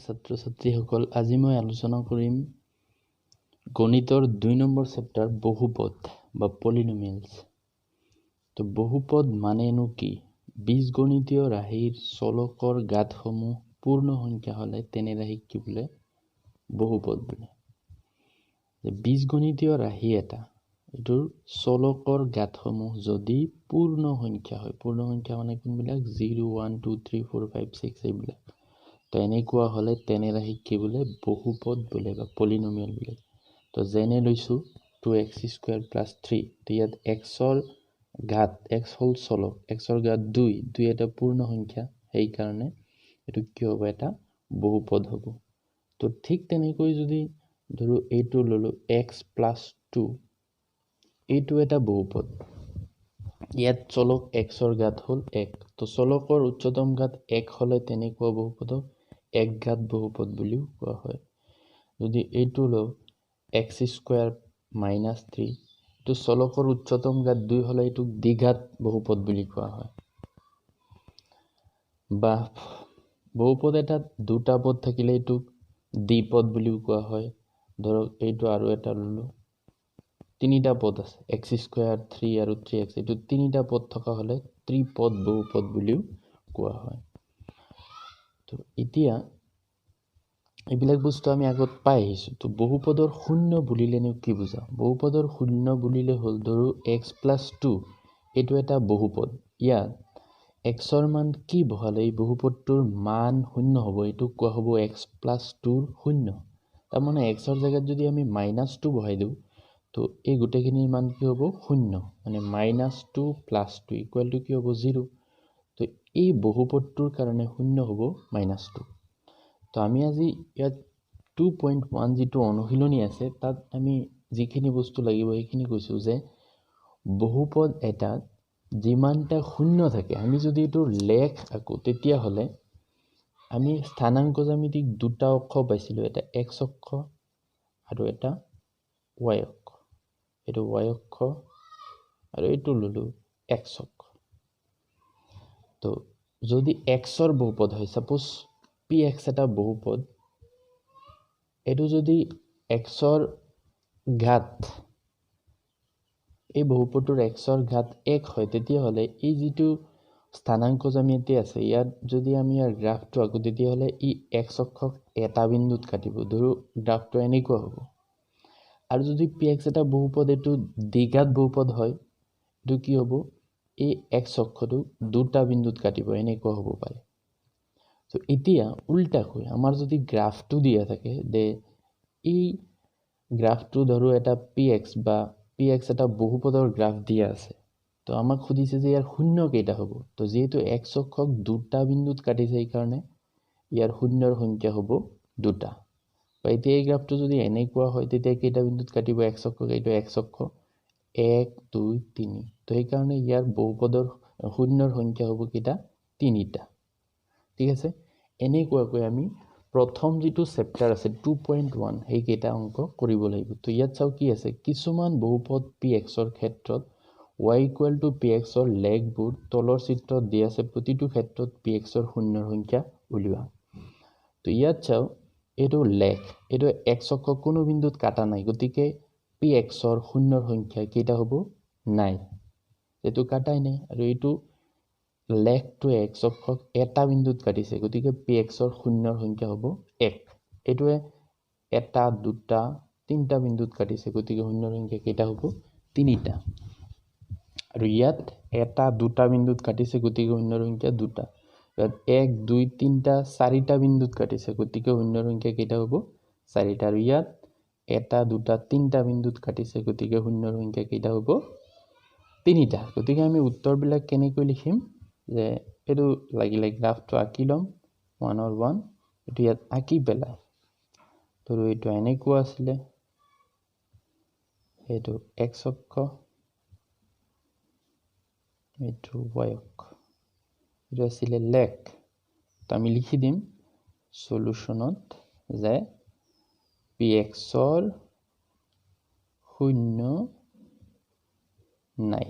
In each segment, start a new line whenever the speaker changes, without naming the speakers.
ছাত্ৰ ছাত্ৰীসকল, আজি মই আলোচনা কৰিম গণিতৰ 2 নম্বৰ চেপ্টাৰ বহুপদ বা পলিনমিয়েলছ। তো বহুপদ মানেনো কি? বীজগণিতীয় ৰাশিৰ চলকৰ ঘাতসমূহ পূৰ্ণ সংখ্যা হ'লে তেনে ৰাশিক কি বোলে? বহুপদ বোলে। বীজগণিতীয় ৰাশি এটা, এইটোৰ চলকৰ ঘাতসমূহ যদি পূৰ্ণ সংখ্যা হয়, পূৰ্ণ সংখ্যা মানে কোনবিলাক? 0 1 2 3 4 5 6 এইবিলাক। তো এনেকুৱা হ'লে তেনে ৰাশিক কি বোলে? বহুপদ বোলে বা পলিনমিয়েল বোলে। তো যেনে লৈছোঁ 2x square plus 3, তো ইয়াত এক্সৰ ঘাত, এক্স হ'ল চলক, এক্সৰ ঘাত 2, 2 এটা পূৰ্ণ সংখ্যা, সেইকাৰণে এইটো কি হ'ব? এটা বহুপদ হ'ব। তো ঠিক তেনেকৈ যদি ধৰোঁ এইটো ল'লোঁ এক্স প্লাছ 2, এইটো এটা বহুপদ। ইয়াত চলক এক্সৰ ঘাত হ'ল 1, তো চলকৰ উচ্চতম ঘাত 1 হ'লে তেনেকুৱা বহুপদক এক ঘাত বহুপদ বুলিও কোৱা হয়। যদি এইটো লওঁ এক্স স্কুৱেৰ মাইনাছ 3, এইটো চলকৰ উচ্চতম ঘাত 2 হ'লে এইটোক দ্বিঘাত বহুপদ বুলি কোৱা হয়। বা বহুপদ এটাত দুটা পদ থাকিলে এইটোক দ্বিপদ বুলিও কোৱা হয়। ধৰক এইটো আৰু এটা ল'লোঁ, তিনিটা পদ আছে, এক্স স্কুৱেৰ 3 আৰু 3x, এইটো তিনিটা পদ থকা হ'লে ত্ৰিপদ বহুপদ বুলিও কোৱা হয়। তো এতিয়া এইবিলাক বস্তু আমি আগত পাই আহিছোঁ। তো বহুপদৰ শূন্য বুলিলেনো কি বুজাওঁ? বহুপদৰ শূন্য বুলিলে হ'ল, ধৰোঁ এক্স প্লাছ 2, এইটো এটা বহুপদ, ইয়াত এক্সৰ মান কি বহালে এই বহুপদটোৰ মান শূন্য হ'ব, এইটোক কোৱা হ'ব এক্স প্লাছ 2ৰ শূন্য। তাৰমানে এক্সৰ জেগাত যদি আমি মাইনাছ 2 বহাই দিওঁ, তো এই গোটেইখিনিৰ মান কি হ'ব? শূন্য। মানে মাইনাছ 2 প্লাছ 2 ইকুৱেল টু কি হ'ব? 0। তো এই বহুপদটোৰ কাৰণে শূন্য হ'ব মাইনাছ 2। তো আমি আজি ইয়াত 2.1 যিটো অনুশীলনী আছে, তাত আমি যিখিনি বস্তু লাগিব সেইখিনি কৈছোঁ যে বহুপদ এটাত যিমানটা শূন্য থাকে, আমি যদি এইটোৰ লেখ আঁকো তেতিয়াহ'লে আমি স্থানাংক জ্যামিতিক দুটা অক্ষ পাইছিলোঁ, এটা এক্স অক্ষ আৰু এটা ৱাই অক্ষ। এইটো ৱাই অক্ষ আৰু এইটো ল'লোঁ এক্স অক্ষ। তো যদি এক্সৰ বহুপদ হয়, ছাপ'জ পি এক্স এটা বহুপদ, এইটো যদি এক্সৰ ঘাত, এই বহুপদটোৰ এক্সৰ ঘাত 1 হয়, তেতিয়াহ'লে এই যিটো স্থানাংক জ্যামিতি আছে, ইয়াত যদি আমি ইয়াৰ গ্ৰাফটো আঁকো তেতিয়াহ'লে ই এক্স অক্ষক এটা বিন্দুত কাটিব। ধৰোঁ গ্ৰাফটো এনেকুৱা হ'ব। আৰু যদি পি এক্স এটা বহুপদ, এইটো দ্বিঘাত বহুপদ হয়, এইটো কি হ'ব? এই এক্স অক্ষটো দুটা বিন্দুত কাটিব, এনেকুৱা হ'ব পাৰে। তো এতিয়া উল্টাকৈ আমাৰ যদি গ্ৰাফটো দিয়া থাকে যে এই গ্ৰাফটো ধৰোঁ এটা পি এক্স বা পি এক্স এটা বহুপদৰ গ্ৰাফ দিয়া আছে, তো আমাক সুধিছে যে ইয়াৰ শূন্য কেইটা হ'ব। তো যিহেতু এক্স অক্ষক দুটা বিন্দুত কাটিছে, সেইকাৰণে ইয়াৰ শূন্যৰ সংখ্যা হ'ব 2টা। বা এতিয়া এই গ্ৰাফটো যদি এনেকুৱা হয়, তেতিয়া কেইটা বিন্দুত কাটিব এক্স অক্ষক? এইটো এক্স অক্ষ, 1 2 3। তো সেইকাৰণে ইয়াৰ বহুপদৰ শূন্যৰ সংখ্যা হ'ব কেইটা? 3টা। ঠিক আছে, এনেকুৱাকৈ আমি প্ৰথম যিটো চেপ্টাৰ আছে 2.1, সেইকেইটা অংক কৰিব লাগিব। তো ইয়াত চাওঁ কি আছে, কিছুমান বহুপদ পি এক্সৰ ক্ষেত্ৰত ৱাই ইকুৱেল টু পি এক্সৰ লেগবোৰ তলৰ চিত্ৰত দিয়া আছে, প্ৰতিটো ক্ষেত্ৰত পি এক্সৰ শূন্যৰ সংখ্যা উলিওৱা। তো ইয়াত চাওঁ, এইটো লেখ, এইটো এক্স অক্ষ কোনো বিন্দুত কাটা নাই, গতিকে পি এক্সৰ শূন্যৰ সংখ্যা কেইটা হ'ব? নাই, এইটো কাটাই নাই। আৰু এইটো লেখটোৱে এক্স অক্ষক এটা বিন্দুত কাটিছে, গতিকে পি এক্সৰ শূন্যৰ সংখ্যা হ'ব 1। এইটোৱে 1, 2, 3টা বিন্দুত কাটিছে, গতিকে শূন্যৰ সংখ্যা কেইটা হ'ব? 3টা। আৰু ইয়াত 1, 2টা বিন্দুত কাটিছে, গতিকে শূন্যৰ সংখ্যা 2টা। ইয়াত 1, 2, 3টা, 4টা বিন্দুত কাটিছে, গতিকে শূন্যৰ সংখ্যা কেইটা হ'ব? 4টা। আৰু ইয়াত 1, 2, 3টা বিন্দুত কাটিছে, গতিকে শূন্যৰ সংখ্যা কেইটা হ'ব? 3টা। গতিকে আমি উত্তৰবিলাক কেনেকৈ লিখিম যে এইটো লাগিলে গ্ৰাফটো আঁকি ল'ম, 1ৰ 1, এইটো ইয়াত আঁকি পেলাই ধৰোঁ এইটো এনেকুৱা আছিলে, এইটো এক্স অক্ষ, এইটো ৱাই অক্ষ, এইটো আছিলে লেখ। তো আমি লিখি দিম চলুশ্যনত যে পি এক্সৰ শূন্য নাই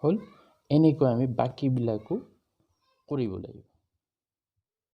হ'ল। এনেকৈ আমি বাকীবিলাকো কৰিব লাগিব।